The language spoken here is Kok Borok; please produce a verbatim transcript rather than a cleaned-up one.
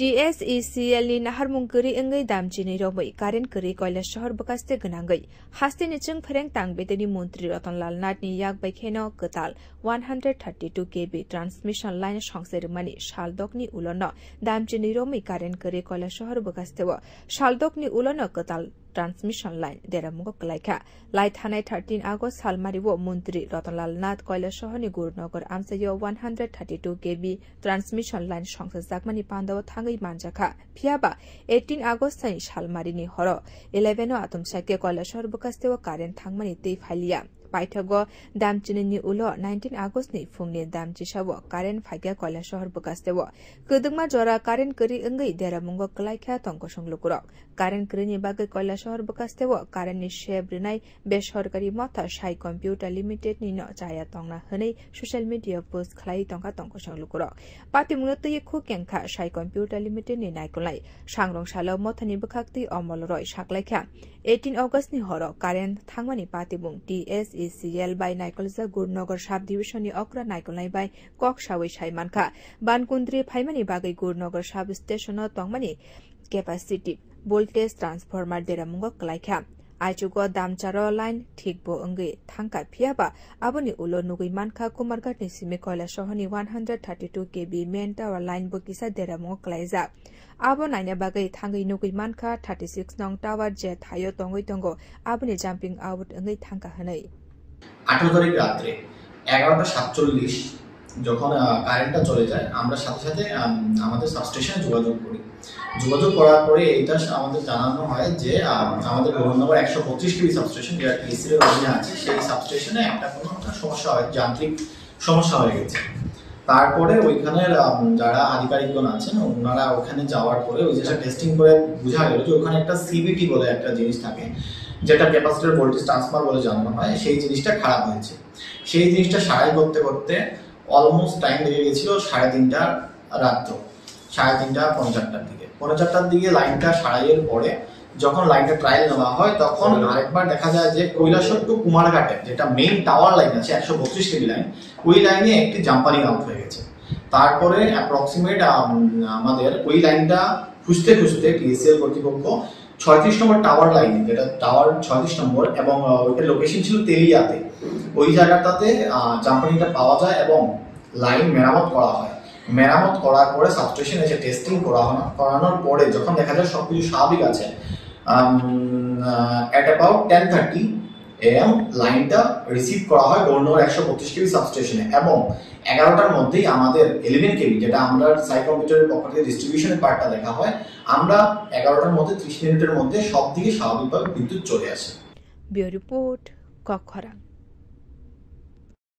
T S E C L ni naharmung kwrwi wngwi dam chinwi romwi current kwrwi Kailasahar bwkhaste gwnangwi hasteni chwng phereng tang bedeni montri Ratanlal Nath ni yak bai kheno kwtal one hundred thirty two K V transmission line songse rwmani saldokni ulono dam chinwi romwi current kwrwi Kailasahar bwkhasteo saldokni ulono kwtal transmission line deramungo kwlaikha. Lai thanai thirteen August salmario montri Ratanlal Nath Kailasahar ni Gurunagar amchaio one hundred thirty two K V transmission line songsajakmani pandao thangwi manjakha. Phiyaba eighteen August ni salmarini horo eleven o atomsake Kailasahar bwkhasteo current thangmani tei phailiya. Paithago dam chinini ulo nineteen August ni phungni dam chisao current phaikha Kailasahar bwkhasteo. Kwdwkma jora current kwrwi wngwi deramungo kwlaikha tongkosong lukurok. Current kwrwini bagwi Kailasahar bwkhasteo current ni sep rwnai besorkari motha Sai Computer Limited ni no chaya tongna hwnwi social media post khlai tongkha tongkosong lukurok. Patimungno twi khuk kengkha Sai Computer Limited ni naikolnai. Sangrong salo mothani bwkhak twi Omol Roy saklaikha. Eighteen August ni horo current thangmani patimung T S E C L bai naikoljak Gurunagar sub division ni okra naikolnai bai kok sawi sai mankha. Ban kundri phaimani bagwi Gurunagar sub station o tongmani capacitive voltage transformer deramungo kwlaikha. Aichugo damcharo line thikbo wngwi thangkha, phiyaba aboni ulo nugwi mankha Kumarghat ni simi Kailasahar ni one hundred thirty two K V main tower line bo kisa deramungo kwlaijak. Abo naina bagwi thangwi nugwi mankha thirty six nong tower je thaio tongwi tongo, aboni jumping out wngwi thangkha hwnwi. আঠারো তারিখ রাত্রে এগারোটা সাতচল্লিশ যখন কারেন্টটা চলে যায়, আমরা সাথে সাথে আম, আমাদের সাবস্টেশনে যোগাযোগ করি। যোগাযোগ করার পরে এটা সা- আমাদের জানানো হয় যে আম, আমাদের ভবননগর একশো পঁচিশ কেভি সাবস্টেশন, যেটা টিএসসির অধীনে আছে, সেই সাবস্টেশনে একটা কোনো একটা সমস্যা হয়, যান্ত্রিক সমস্যা হয়ে গেছে। তারপরে ওইখানের আম, যারা আধিকারিকগণ আছেন, ওনারা ওখানে যাওয়ার পরে ওই জিনিসটা টেস্টিং করে বোঝা গেল যে ওখানে একটা সিবিটি বলে একটা জিনিস থাকে, যেটা ক্যাপাসিটর ভোল্টেজ ট্রান্সফার বলে জানানো হয়, সেই জিনিসটা খারাপ হয়েছে। সেই জিনিসটা সারাই করতে করতে অলমোস্ট টাইম লেগে গেছিল সাড়ে তিনটা রাত্র, সাড়ে তিনটা পৌনে চারটার দিকে। পৌনে চারটার দিকে লাইনটা সারাইয়ের পরে যখন লাইনটা ট্রায়াল নেওয়া হয়, তখন আরেকবার দেখা যায় যে কৈলাসহর টু কুমারঘাটে, যেটা মেইন টাওয়ার লাইন আছে একশো বত্রিশ কেভি লাইন, ওই লাইনে একটি জাম্পারিং আউট হয়ে গেছে। তারপরে অ্যাপ্রক্সিমেট আমাদের ওই লাইনটা খুঁজতে খুঁজতে টিএসসিএল কর্তৃপক্ষ ছয়ত্রিশ নম্বর টাওয়ার লাইনে, যেটা টাওয়ার ছয়ত্রিশ নম্বর, এবং আহ, ওইটার লোকেশন ছিল তেলিয়াতে, ওই জায়গাটাতে জাম্পারিংটা পাওয়া যায় এবং লাইন মেরামত করা হয়। মেরামত করার পরে সাবস্টেশন এসে টেস্টিং করা হয়, করানোর পরে যখন দেখা যায় সবকিছু স্বাভাবিক আছে, at about ten thirty am লাইনটা রিসিভ করা হয় গৌরনগর একশো পঁচিশ কেভি সাবস্টেশনে, এবং এগারোটার মধ্যেই আমাদের ইলেভেন কেভি, যেটা আমরা সাই কম্পিউটারের পক্ষ থেকে ডিস্ট্রিবিউশনের পার্টটা দেখা হয়, আমরা এগারোটার মধ্যে ত্রিশ মিনিটের মধ্যে সব দিকে স্বাভাবিকভাবে বিদ্যুৎ চলে আসে। Bureau Report, Kokkhorang.